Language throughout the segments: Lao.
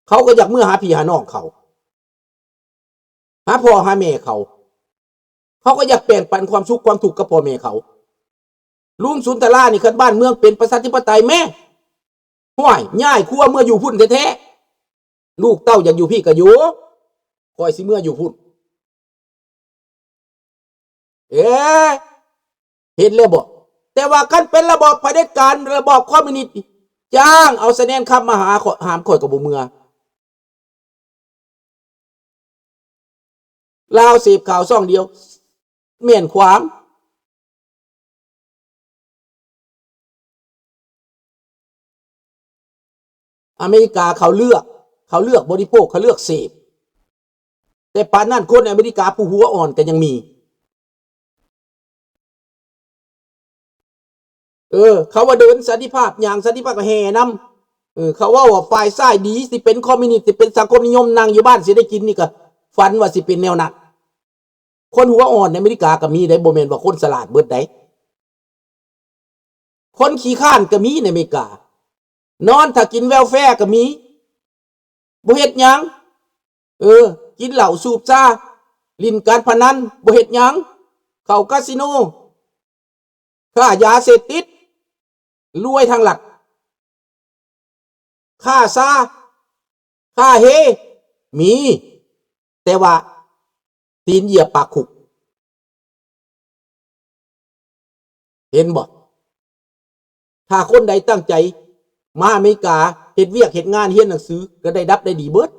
ເຂົາກໍຢາກເມືອຫາພີ່ຫານ້ອງເຂົາ ຫາພໍ່ຫາແມ່ເຂົາ ເຂົາກໍຢາກແບ່ງປັນຄວາມສຸກຄວາມທຸກກັບພໍ່ແມ່ເຂົາ. ລຸງສຸນທະລານີ້ ຄັນບ້ານເມືອງເປັນປະຊາທິປະໄຕແມ້ ຫ້ວຍ ຍ້າຍຄົວເມືອຢູ່ພຸ້ນແທ້ໆ. ລູກເຕົ້າຢາກຢູ່ພີ້ກໍຢູ່ ຂ້ອຍຊິເມືອຢູ່ພຸ້ນ. ເອີ ເຫັນແລ້ວບໍ່? ແຕ່ວ່າຄັນເປັນລະບອບຜະເດັດການ ລະບອບຄອມມິວນິດ ຈ້າງເອົາສະແນນຄຳມາຫາຂ້ອຍ ຫາມຂ້ອຍກໍບໍ່ເມືອ. ລາວເສບຂ່າວຊ່ອງດຽວ ແມ່ນຂວາງ. ອາເມລິກາເຂົາເລືອກ ເຂົາເລືອກບໍລິໂພກ ເຂົາເລືອກເສບ. ແຕ່ປານນັ້ນຄົນອາເມລິກາຜູ້ຫົວອ່ອນກໍຍັງມີ. ເອີ ເຂົາວ່າເດີນສັນຕິພາບ ຍ່າງສັນຕິພາບກໍແຫ່ນຳ. ເອີ ເຂົາເວົ້າວ່າຝ່າຍຊ້າຍດີ ຊິເປັນຄອມມິວນິດ ຊິເປັນສັງຄົມນິຍົມ ນັ່ງຢູ່ບ້ານຊິໄດ້ກິນນີ້ ກໍຝັນວ່າຊິເປັນແນວນັ້ນ. ຄົນຫົວອ່ອນໃນອາເມລິກາກໍມີເດ້ ບໍ່ແມ່ນວ່າຄົນສະຫຼາດເບິດໃດ. ຄົນຂີ້ຄ້ານກໍມີໃນອາເມລິກາ ນອນຖ້າກິນແວລແຟກໍມີ ບໍ່ເຮັດຫຍັງ. ເອີ ກິນເຫຼົ້າສູບຊາ ຫຼິ້ນການພະນັນ ບໍ່ເຮັດຫຍັງ ເຂົ້າກາສິໂນ ຄ້າຢາເສບຕິດ ລວຍທາງລັດ ຄ້າຊາ ຄ້າເຮ ມີ ແຕ່ວ່າຕີນຢຽບປາກຄຸກ. ເຫັນບໍ່? ຖ້າຄົນໃດຕັ້ງໃຈມາອາເມລິກາ ເຮັດວຽກເຮັດງານ ຮຽນໜັງສື ກໍໄດ້ດັບໄດ້ດີເບິດ.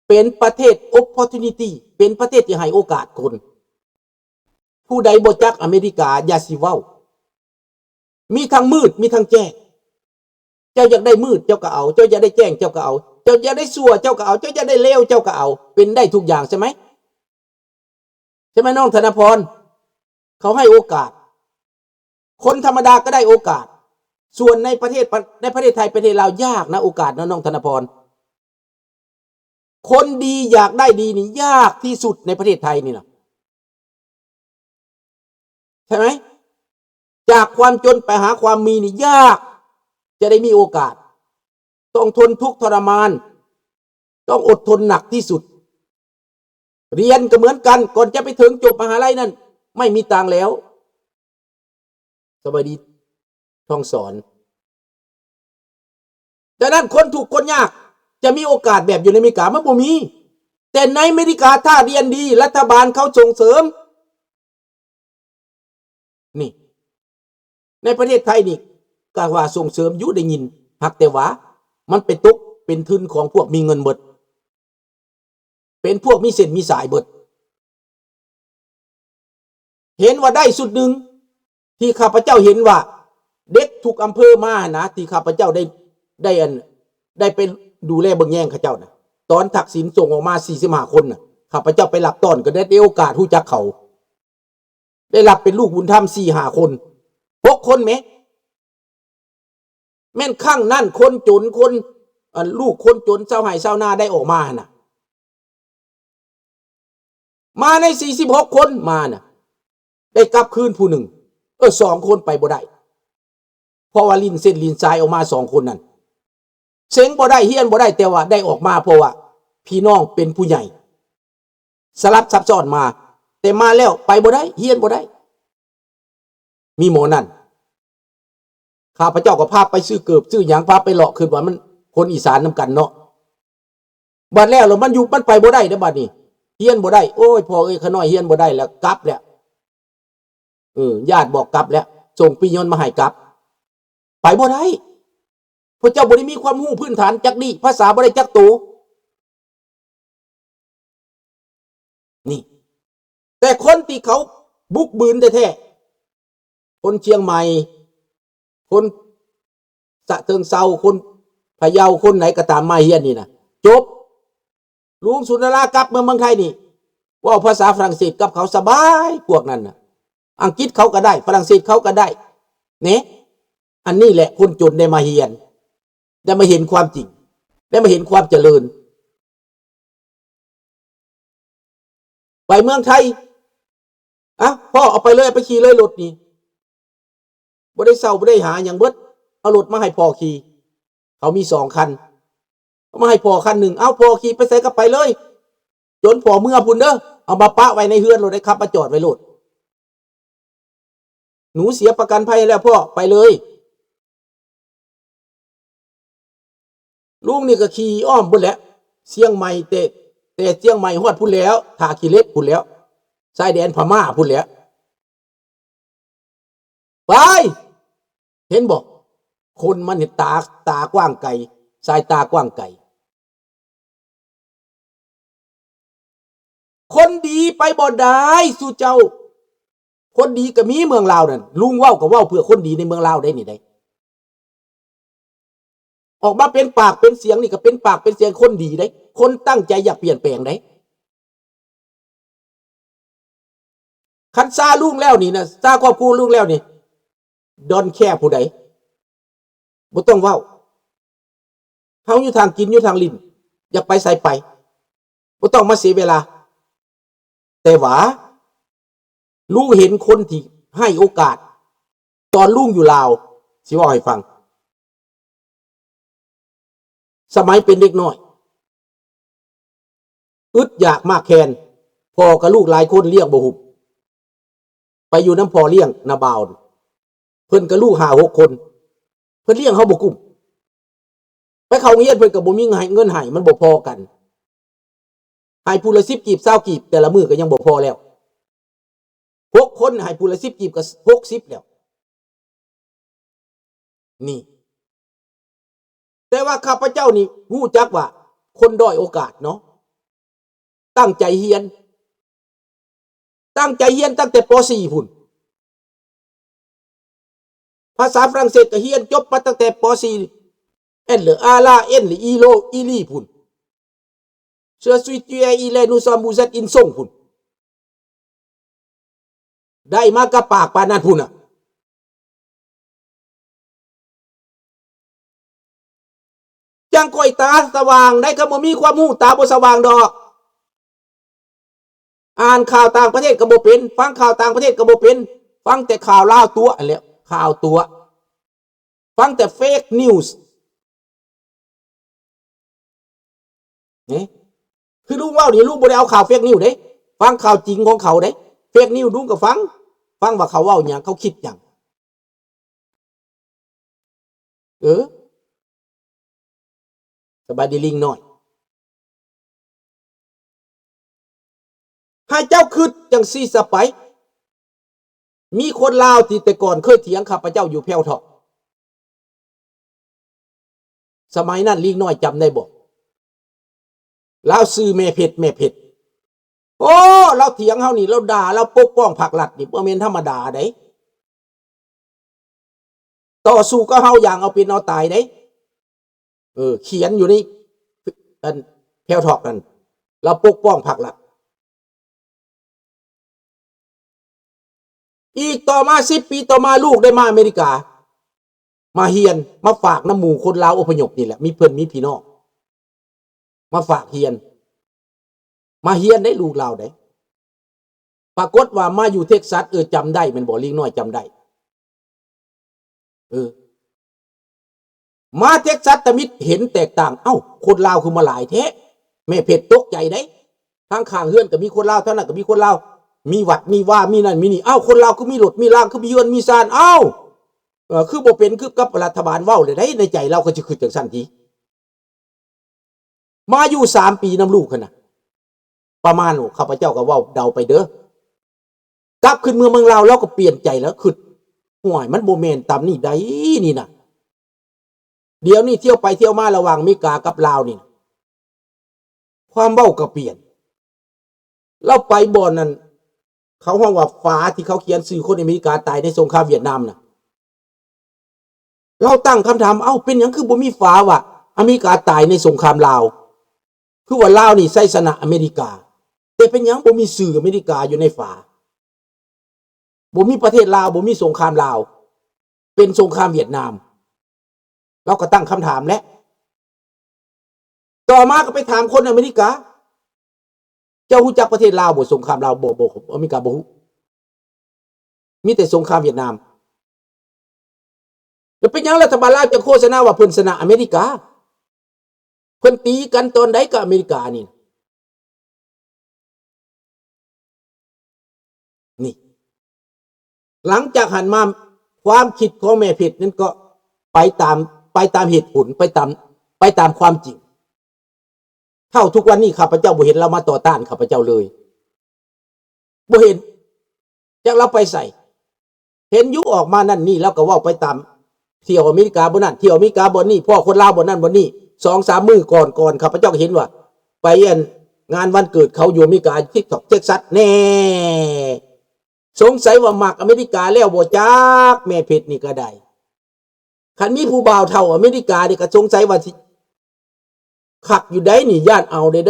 ເປັນປະເທດ opportunity ເປັນປະເທດທີ່ໃຫ້ໂອກາດຄົນ. ຜູ້ໃດບໍ່ຈັກອາເມລິກາ ຢ່າຊິເວົ້າ. ມີທັງມືດ ມີທັງແຈ້ງ. ເຈົ້າຢາກໄດ້ມືດ ເຈົ້າກໍເອົາ, ເຈົ້າຢາກໄດ້ແຈ້ງ ເຈົ້າກໍເອົາ, ເຈົ້າຢາກໄດ້ຊົ່ວ ເຈົ້າກໍເອົາ, ເຈົ້າຢາກໄດ້ເລວ ເຈົ້າກໍເອົາ. ເປັນໄດ້ທຸກຢ່າງ ໃຊ່ໄໝ? ໃຊ່ໄໝ ນ້ອງທະນະພອນ? ເຂົາໃຫ້ໂອກາດ. ຄົນທຳມະດາກໍໄດ້ໂອກາດ. ສ່ວນໃນປະເທດ ໃນປະເທດໄທ ປະເທດລາວ ຍາກນະ ໂອກາດເນາະ ນ້ອງທະນະພອນ. ຄົນດີຢາກໄດ້ດີນີ້ຍາກທີ່ສຸດໃນປະເທດໄທນີ້ນະ ໃຊ່ໄໝ? ຈາກຄວາມຈົນໄປຫາຄວາມມີນີ້ຍາກ ຈະໄດ້ມີໂອກາດ ຕ້ອງທົນທຸກທໍລະມານ ຕ້ອງອົດທົນໜັກທີ່ສຸດ. ຮຽນກໍເໝືອນກັນ ກ່ອນຈະໄປເຖິງຈົບມະຫາໄລນັ້ນ ໄມ່ມີຕາງແລ້ວ. ສະບາຍດີ ທ່ອງສອນ. ດັ່ງນັ້ນ ຄົນທຸກຄົນຍາກຈະມີໂອກາດແບບຢູ່ໃນອາເມລິກາ ມັນບໍ່ມີ. ແຕ່ໃນອາເມລິກາ ຖ້າຮຽນດີ ລັດຖະບານເຂົາສົ່ງເສີມ. ນີ້ ໃນປະເທດໄທນີ້ ກໍວ່າສົ່ງເສີມຢູ່ ໄດ້ຍິນ, ຫາກແຕ່ວ່າມັນໄປຕົກເປັນທຶນຂອງພວກມີເງິນເບິດ. ເປັນພວກມີເສັ້ນມີສາຍເບິດ. ເຫັນວ່າໄດ້ຊຸດໜຶ່ງ ທີ່ຂ້າພະເຈົ້າເຫັນວ່າ ເດັກທຸກອຳເພີມາຫັ້ນນະ ທີ່ຂ້າພະເຈົ້າໄດ້ ໄດ້ອັນ ໄດ້ໄປດູແລເບິ່ງແຍງເຂົາເຈົ້ານະ ຕອນທັກສິນສົ່ງອອກມາສີ່ສິບຫ້າຄົນນະ ຂ້າພະເຈົ້າໄປຮັບຕ້ອນ ກໍໄດ້ ໄດ້ໂອກາດຮູ້ຈັກເຂົາ ໄດ້ຮັບເປັນລູກບຸນທຳສີ່ຫ້າຄົນ ຫົກຄົນແໝ. ແມ່ນຄັ້ງນັ້ນຄົນຈົນ ຄົນ ອັນ ລູກຄົນຈົນຊາວໄຮ່ຊາວນາໄດ້ອອກມາຫັ້ນນະ ມາໃນສີ່ສິບຫົກຄົນມານະ ໄດ້ກັບຄືນຜູ້ໜຶ່ງ ເອີ ສອງຄົນໄປບໍ່ໄດ້ ເພາະວ່າຫຼິ້ນເສັ້ນຫຼິ້ນສາຍອອກມາສອງຄົນນັ້ນ ເສັງບໍ່ໄດ້ ຮຽນບໍ່ໄດ້ ແຕ່ວ່າໄດ້ອອກມາ ເພາະວ່າພີ່ນ້ອງເປັນຜູ້ໃຫຍ່ ສະຫຼັບຊັບຊ້ອນມາ ແຕ່ມາແລ້ວໄປບໍ່ໄດ້ ຮຽນບໍ່ໄດ້. ມີໝໍນັ້ນ ຂ້າພະເຈົ້າກໍພາໄປຊື້ເກີບຊື້ຫຍັງ ພາໄປເລາະ ຄິດວ່າມັນຄົນອີສານນຳກັນເນາະ. ບັດແລ້ວ ແລ້ວມັນຢູ່ ມັນໄປບໍ່ໄດ້ເດ້ບັດນີ້ ຮຽນບໍ່ໄດ້. ໂອ້ຍ ພໍ່ເອີຍ ຂ້ານ້ອຍຮຽນບໍ່ໄດ້ແລ້ວ ກັບແລ້ວ. ເອີ ຍາດບອກກັບແລ້ວ ສົ່ງປີຍົນມາໃຫ້ກັບ ໄປບໍ່ໄດ້ ພວກເຈົ້າບໍ່ໄດ້ມີຄວາມຮູ້ພື້ນຖານຈັກນີ້ ພາສາບໍ່ໄດ້ຈັກໂຕ. ນີ້ ແຕ່ຄົນທີ່ເຂົາບຸກບືນແທ້ໆ ຄົນຊຽງໃໝ່ ຄົນສະເຊີງເຊົາ ຄົນພະເຍົາ ຄົນໃດກໍຕາມມາຮຽນນີ້ນະ ຈົບ ລຸງສຸນທະລາກັບມາເມືອງໄທນີ້ ເວົ້າພາສາຝຣັ່ງເສດກັບເຂົາສະບາຍ ພວກນັ້ນນະ ອັງກິດເຂົາກໍໄດ້ ຝຣັ່ງເສດເຂົາກໍໄດ້ເນ. ອັນນີ້ແຫຼະຄົນຈົນໄດ້ມາຮຽນ ໄດ້ມາເຫັນຄວາມຈິງ ໄດ້ມາເຫັນຄວາມຈະເລີນ. ໄປເມືອງໄທ ອະ ພໍ່ເອົາໄປເລີຍ ເອົາໄປຂີ່ເລີຍລົດນີ້ ບໍ່ໄດ້ເຊົ່າ ບໍ່ໄດ້ຫາຫຍັງເບິດ ເອົາລົດມາໃຫ້ພໍ່ຂີ່ ເຂົາມີສອງຄັນ ເອົາມາໃຫ້ພໍ່ຄັນໜຶ່ງ ເອົາ ພໍ່ຂີ່ໄປໃສກໍໄປເລີຍ ຈົນພໍ່ເມືອພຸ້ນເດີ ເອົາມາປະໄວ້ໃນເຮືອນໂລດ ໄດ້ຂັບມາຈອດໄວ້ໂລດ. ໜູເສຍປະກັນໄພໃຫ້ແລ້ວພໍ່ ໄປເລີຍ. ລຸງນີ້ກໍຂີ່ອ້ອມພຸ້ນແຫຼະ ຊຽງໃໝ່ ແຕ່ ແຕ່ຊຽງໃໝ່ຮອດພຸ້ນແລ້ວ ທ່າຂີ້ເຫຼັກພຸ້ນແລ້ວ ຊາຍແດນພະມ້າພຸ້ນແຫຼະ ໄປ ເຫັນບໍ່? ຄົນມັນເຫັນຕາ ຕາກວ້າງໄກ ສາຍຕາກວ້າງໄກ. ຄົນດີໄປບໍ່ໄດ້ສູ່ເຈົ້າ. ຄົນດີກໍມີເມືອງລາວນັ້ນ ລຸງເວົ້າກໍເວົ້າເພື່ອຄົນດີໃນເມືອງລາວໄດ້ນີ້ໄດ໋. ອອກມາເປັນປາກເປັນສຽງນີ້ກໍເປັນປາກເປັນສຽງຄົນດີໄດ໋ ຄົນຕັ້ງໃຈຢາກປ່ຽນແປງໄດ໋. ຄັນຊາລຸງແລ້ວນີ້ນະ ຊາຄອບຄົວລຸງແລ້ວນີ້ don't care ຜູ້ໃດ ບໍ່ຕ້ອງເວົ້າ. ເຮົາຢູ່ທາງກິນຢູ່ທາງຫຼິ້ນ ຢາກໄປໃສໄປ ບໍ່ຕ້ອງມາເສຍເວລາ. ແຕ່ວ່າລຸງເຫັນຄົນທີ່ໃຫ້ໂອກາດຕອນລຸງຢູ່ລາວ ຊິເວົ້າໃຫ້ຟັງ. ສະໄໝເປັນເດັກນ້ອຍ ອຶດຢາກມາກແຄນ ພໍ່ກັບລູກຫຼາຍຄົນລ້ຽງບໍ່ຫຸ້ມ ໄປຢູ່ນຳພໍ່ລ້ຽງນາບ່າວ ເພິ່ນກັບລູກຫ້າຫົກຄົນ ເພິ່ນລ້ຽງເຮົາບໍ່ກຸ້ມ. ໄປເຂົ້າໂຮງຮຽນເພິ່ນກໍບໍ່ມີເງິນໃຫ້ ມັນບໍ່ພໍກັນ ໃຫ້ຜູ້ລະສິບກີບ ຊາວກີບ ແຕ່ລະມື້ກໍຍັງບໍ່ພໍແລ້ວ ຫົກຄົນໃຫ້ຜູ້ລະສິບກີບກໍຫົກສິບແລ້ວ ນີ້. ແຕ່ວ່າຂ້າພະເຈົ້ານີ້ຮູ້ຈັກວ່າຄົນດ້ອຍໂອກາດເນາະ ຕັ້ງໃຈຮຽນ ຕັ້ງໃຈຮຽນຕັ້ງແຕ່ ປໍສີ່ ພຸ້ນ ພາສາຝຣັ່ງເສດກໍຮຽນຈົບມາຕັ້ງແຕ່ ປໍສີ່ L A L E L E ພຸ້ນ Je suis tué il est nous sommes vous êtes in song ພຸ້ນ ໄດ້ມາກັບປາກປານນັ້ນພຸ້ນນະ. ຈັ່ງຂ້ອຍຕາສະຫວ່າງໄດ໋ ຄັນບໍ່ມີຄວາມຮູ້ຕາບໍ່ສະຫວ່າງດອກ. ອ່ານຂ່າວຕ່າງປະເທດກໍບໍ່ເປັນ ຟັງຂ່າວຕ່າງປະເທດກໍບໍ່ເປັນ ຟັງແຕ່ຂ່າວລາວຕົວະຫັ້ນແຫຼະ ຂ່າວຕົວະ ຟັງແຕ່ fake news ນີ້ ຄືລຸງເວົ້ານີ້ ລຸງບໍ່ໄດ້ເອົາຂ່າວ fake news ເດ້ ຟັງຂ່າວຈິງຂອງເຂົາເດ້ fake news ລຸງກໍຟັງ ຟັງວ່າເຂົາເວົ້າຫຍັງ ເຂົາຄິດຫຍັງ. ເອີ ສະບາຍດີລິງນ້ອຍ ໃຫ້ເຈົ້າຄິດຈັ່ງຊີ້ຊະໄປ. ມີຄົນລາວທີ່ແຕ່ກ່ອນເຄີຍຖຽງຂ້າພະເຈົ້າຢູ່ແພວທອກ ສະໄໝນັ້ນລິງນ້ອຍຈຳໄດ້ບໍ່? ລາວຊື່ແມ່ເພັດ ແມ່ເພັດ ໂອ້ ລາວຖຽງເຮົານີ້ ລາວດ່າ ລາວປົກປ້ອງພັກລັດນີ້ ບໍ່ແມ່ນທຳມະດາໃດ ຕໍ່ສູ້ກັບເຮົາຢ່າງເອົາເປັນເອົາຕາຍເດ້. ເອີ ຂຽນຢູ່ໃນ ອັນ ແພວທອກນັ້ນ ລາວປົກປ້ອງພັກລັດ. ອີກຕໍ່ມາ ສິບປີຕໍ່ມາ ລູກໄດ້ມາອາເມລິກາ ມາຮຽນ ມາຝາກນຳໝູ່ຄົນລາວອົບພະຍົບນີ້ແຫຼະ ມີເພື່ອນມີພີ່ນ້ອງ ມາຝາກຮຽນ ມາຮຽນໄດ້ລູກລາວໄດ້. ປາກົດວ່າມາຢູ່ເທັກຊັສ ເອີ ຈຳໄດ້ແມ່ນບໍ່? ລິງນ້ອຍຈຳໄດ້ ເອີ ມາເທັກຊັສ ຕາມິດເຫັນແຕກຕ່າງ ເອົ້າ ຄົນລາວຄືມາຫຼາຍແທ້ ແມ່ເພັດຕົກໃຈໄດ໋. ທາງຂ້າງເຮືອນກໍມີຄົນລາວ ທາງນັ້ນກໍມີຄົນລາວ ມີວັດມີວາ ມີນັ້ນມີນີ້ ເອົ້າ ຄົນລາວຄືມີລົດມີລາງ ຄືມີເຮືອນມີຊານ ເອົ້າ ເອີ ຄືບໍ່ເປັນຄືກັບລັດຖະບານເວົ້າເລີຍໃດ໋. ໃນໃຈລາວກໍຊິຄິດຈັ່ງຊັ້ນຕິ. ມາຢູ່ສາມປີນຳລູກຫັ້ນນະ ປະມານ ໂອ້ ຂ້າພະເຈົ້າກໍເວົ້າເດົາໄປເດີ ກັບຂຶ້ນເມືອເມືອງລາວ ລາວກໍປ່ຽນໃຈແລ້ວ ຄິດ ຫ້ວຍ ມັນບໍ່ແມ່ນຕາມນີ້ໃດ໋ນີ້ນະ. ດຽວນີ້ທ່ຽວໄປທ່ຽວມາລະຫວ່າງອາເມລິກາກັບລາວນີ້ນະ ຄວາມເວົ້າກໍປ່ຽນ. ລາວໄປບ່ອນນັ້ນ ເຂົາຮ້ອງວ່າຝາທີ່ເຂົາຂຽນຊື່ຄົນອາເມລິກາຕາຍໃນສົງຄາມຫວຽດນາມນະ ລາວຕັ້ງຄຳຖາມ ເອົ້າ ເປັນຫຍັງຄືບໍ່ມີຝາວ່າອາເມລິກາຕາຍໃນສົງຄາມລາວ? ຄືວ່າລາວນີ້ໄຊຊະນະອາເມລິກາ ແຕ່ເປັນຫຍັງບໍ່ມີຊື່ອາເມລິກາຢູ່ໃນຝາ? ບໍ່ມີປະເທດລາວ ບໍ່ມີສົງຄາມລາວ ເປັນສົງຄາມຫວຽດນາມ. ລາວກໍຕັ້ງຄຳຖາມແຫຼະ. ຕໍ່ມາກໍໄປຖາມຄົນອາເມລິກາ ເຈົ້າຮູ້ຈັກປະເທດລາວບໍ່? ສົງຄາມລາວ ບໍ່ ບໍ່ ອາເມລິກາບໍ່ຮູ້ ມີແຕ່ສົງຄາມຫວຽດນາມ. ແລ້ວເປັນຫຍັງລັດຖະບານລາວຈຶ່ງໂຄສະນາວ່າເພິ່ນຊະນະອາເມລິກາ? ພິ່ນຕີກັນຕອນໃດກັບອາເມລິການີ້? ນີ້ ຫຼັງຈາກຫັ້ນມາ ຄວາມຄິດຂອງແມ່ເພັດນັ້ນກໍໄປຕາມ ໄປຕາມເຫດຜົນ ໄປຕາມ ໄປຕາມຄວາມຈິງ. ເທົ່າທຸກວັນນີ້ ຂ້າພະເຈົ້າບໍ່ເຫັນລາວມາຕໍ່ຕ້ານຂ້າພະເຈົ້າເລີຍ. ບໍ່ເຫັນ ຈັກລາວໄປໃສ. ເຫັນຢູ່ອອກມານັ້ນນີ້ ລາວກໍເວົ້າໄປຕາມ ທ່ຽວອາເມລິກາບ່ອນນັ້ນ ທ່ຽວອາເມລິກາບ່ອນນີ້ ພໍ້ຄົນລາວບ່ອນນັ້ນບ່ອນນີ້. ສອງສາມມື້ກ່ອນໆ ຂ້າພະເຈົ້າກໍເຫັນວ່າ ໄປອັນ ງານວັນເກີດເຂົາຢູ່ອາເມລິກາ ທີ່ເທັກຊັສແນ່. ສົງໄສວ່າມັກອາເມລິກາແລ້ວບໍ່ຈັກ ແມ່ເພັດນີ້ກໍໄດ້. ຄັນມີຜູ້ບ່າວເຖົ້າອາເມລິການີ້ ກໍສົງໄສວ່າຊິຄັກຢູ່ໃດ໋ນີ້ ຢ້ານເອົາເດີ້.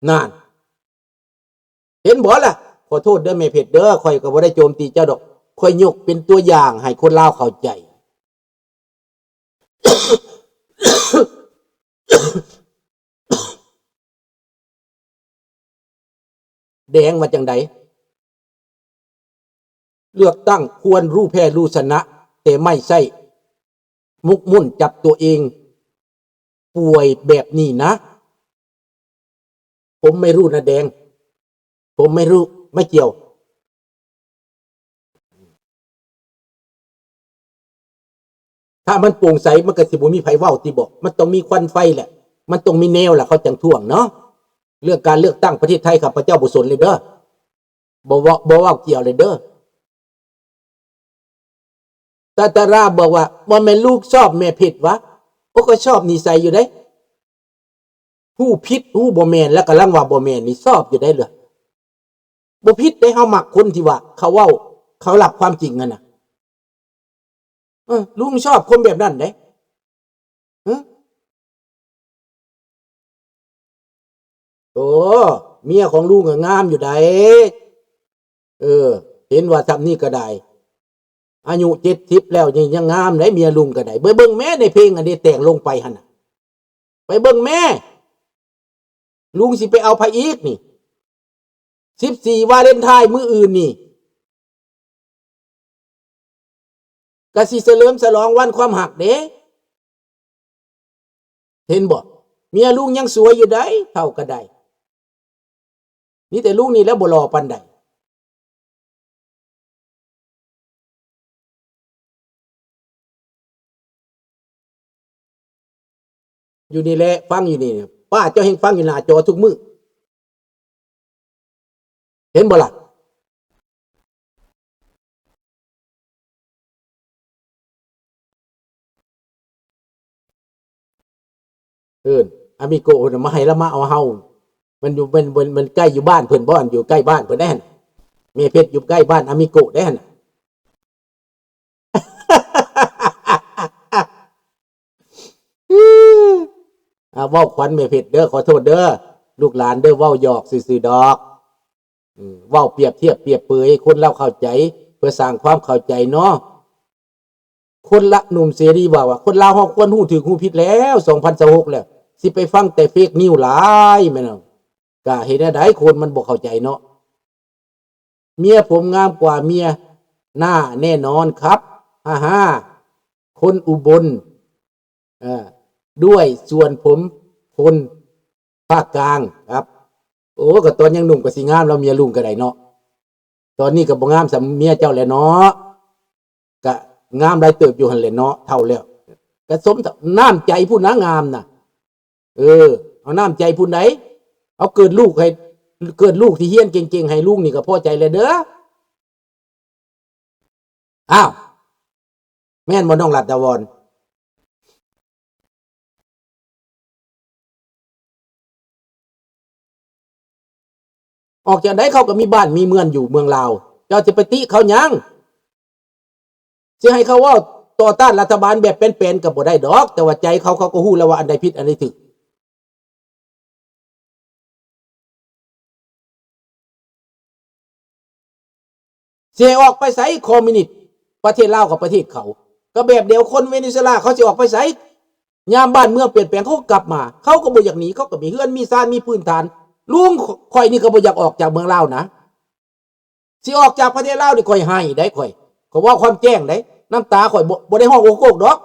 ນັ້ນ ເຫັນບໍ່ລະ? ຂໍໂທດເດີ້ແມ່ເພັດເດີ້ ຂ້ອຍກໍບໍ່ໄດ້ໂຈມຕີເຈົ້າດອກ ຂ້ອຍຍົກເປັນຕົວຢ່າງໃຫ້ຄົນລາວເຂົ້າໃຈ. ແດງວ່າຈັ່ງໃດ? ເລືອກຕັ້ງຄວນຮູ້ແພ້ຮູ້ຊະນະ ແຕ່ໄມ່ໃຊ້ໝົກໝຸ້ນຈັບຕົວເອງປ່ວຍແບບນີ້ນະ. ຜົມໄມ່ຮູ້ນະແດງ ຜົມໄມ່ຮູ້ ໄມ່ກ່ຽວ. ຖ້າມັນໂປ່ງໃສ ມັນກໍຊິບໍ່ມີໃຜເວົ້າຕິເບາະ? ມັນຕ້ອງມີຄວັນໄຟແຫຼະ ມັນຕ້ອງມີແນວລະ ເຂົາຈັ່ງທ້ວງເນາະ. ເລື່ອງການເລືອກຕັ້ງປະເທດໄທ ຂ້າພະເຈົ້າບໍ່ສົນເລີຍເດີ້ ບໍ່ເວົ້າ ບໍ່ເວົ້າກ່ຽວເລີຍເດີ້. ຕາຕາລາບອກວ່າ ບໍ່ແມ່ນລູກຊອບແມ່ເພັດຫວາ? ໂອ້ ຂ້ອຍຊອບນິໄສຢູ່ເດ້. ຮູ້ຜິດຮູ້ບໍ່ແມ່ນ ແລ້ວກຳລັງວ່າບໍ່ແມ່ນນີ້ ຊອບຢູ່ໄດ້ເລີຍ. ບໍ່ຜິດເດ້ ເຮົາມັກຄົນທີ່ວ່າເຂົາເວົ້າ ເຂົາຮັບຄວາມຈິງຫັ້ນນະ. ເອີ ລຸງຊອບຄົນແບບນັ້ນເດ້. ຮະ? ໂອ້ ເມຍຂອງລຸງກໍງາມຢູ່ໃດ໋. ເອີ ເຫັນວ່າຊ່ຳນີ້ກໍໄດ້ ອາຍຸເຈັດສິບແລ້ວ ຍັງ ຍັງງາມໄດ໋ ເມຍລຸງກໍໄດ້. ໄປເບິ່ງແມ້ໃນເພງອັນເດແຕ່ງລົງໄປຫັ້ນນະ ໄປເບິ່ງແມ້. ລຸງຊິໄປເອົາໃຜອີກນີ້? ສິບສີ່ວາເລັນທາຍມື້ອື່ນນີ້ ກະຊິສະເຫຼີມສະຫຼອງວັນຄວາມຮັກເດ້. ເຫັນບໍ່? ເມຍລຸງຍັງສວຍຢູ່ໃດ໋ ເຖົ້າກໍໄດ້. ມີແຕ່ລຸງນີ້ແຫຼະບໍ່ຫຼໍ່ປານໃດ. ຢູ່ນີ້ແຫຼະ ຟັງຢູ່ນີ້ ປ້າເຈົ້າແຮ່ງຟັງຢູ່ໜ້າຈໍທຸກມື້ ເຫັນບໍ່ລະ? ເອີ້ນອາມິໂກະເພິ່ນມາໃຫ້ລະມາເອົາເຮົາ ມັນຢູ່ ມັນ ມັນ ມັນໃກ້ຢູ່ບ້ານເພິ່ນບໍ່? ອັນຢູ່ໃກ້ບ້ານເພິ່ນໄດ໋ຫັ້ນ ແມ່ເພັດຢູ່ໃກ້ບ້ານອາມິໂກະໄດ໋ຫັ້ນ. ອ່າ ເວົ້າຂວັນແມ່ເພັດເດີ ຂໍໂທດເດີ ລູກຫຼານເດີ ເວົ້າຫຍອກຊື່ໆດອກ. ເວົ້າປຽບທຽບປຽບເປີຍໃຫ້ຄົນລາວເຂົ້າໃຈ ເພື່ອສ້າງຄວາມເຂົ້າໃຈເນາະ. ຄົນລະ ໜຸ່ມເສລີເວົ້າວ່າ ຄົນລາວເຮົາຄວນຮູ້ຖືກຮູ້ຜິດແລ້ວ ສອງພັນຊາວຫົກແລ້ວ ຊິໄປຟັງແຕ່ເຟກນິວຫຼາຍແມ່ນບໍ່? ກະເຮັດແນວໃດ ຄົນມັນບໍ່ເຂົ້າໃຈເນາະ. ເມຍຜົມງາມກວ່າເມຍໜ້າແນ່ນອນຄັບ ຮາຮາ ຄົນອຸບົນ ເອີ ດ້ວຍສ່ວນຜົມຄົນພາກກາງຄັບ. ໂອ້ ກໍຕອນຍັງໜຸ່ມກໍຊິງາມແລ້ວ ເມຍລຸງກໍໄດ້ເນາະ. ຕອນນີ້ກໍບໍ່ງາມສ່ຳເມຍເຈົ້າແລ້ວເນາະ. ກະງາມຫຼາຍເຕີບຢູ່ຫັ້ນແຫຼະເນາະ ເຖົ້າແລ້ວ ກະສົມນ້ຳໃຈພຸ້ນນະງາມນະ. ເອີ ເອົານ້ຳໃຈພຸ້ນໃດ໋ ເອົາເກີດລູກໃຫ້ ເກີດລູກທີ່ຮຽນເກັ່ງໆໃຫ້ລຸງນີ້ກໍພໍໃຈແລ້ວເດີ. ອ້າວ ແມ່ນບໍ່ນ້ອງລັດດາວອນ? ອອກຈາກໃດ ເຂົາກໍມີບ້ານມີເມືອງຢູ່ເມືອງລາວ ເຈົ້າຊິໄປຕິເຂົາຫຍັງ? ຊິໃຫ້ເຂົາເວົ້າຕໍ່ຕ້ານລັດຖະບານແບບແປນໆກໍບໍ່ໄດ້ດອກ ແຕ່ວ່າໃຈເຂົາ ເຂົາກໍຮູ້ແລ້ວວ່າອັນໃດຜິດອັນໃດຖືກ. ຊິໃຫ້ອອກໄປໃສ? ຄອມມິວນິດ ປະເທດລາວກັບປະເທດເຂົາ ກໍແບບດຽວ ຄົນເວເນຊູເອລາເຂົາຊິອອກໄປໃສ? ຍາມບ້ານເມືອງປ່ຽນແປງ ເຂົາກໍກັບມາ ເຂົາກໍບໍ່ຢາກໜີ ເຂົາກໍມີເຮືອນມີຊານ ມີພື້ນຖານ. ລຸງຂ້ອຍນີ້ກໍບໍ່ຢາກອອກຈາກເມືອງລາວນະ ຊິອອກຈາກປະເທດລາວນີ້ ຂ້ອຍໄຫ້ໄດ໋ ຂ້ອຍ ຂ້ອຍເວົ້າຄວາມແຈ້ງໄດ໋ ນ້ຳຕາຂ້ອຍບໍ່ ບໍ່ໄດ້ຮ້ອງໂອກໂອກດອກ.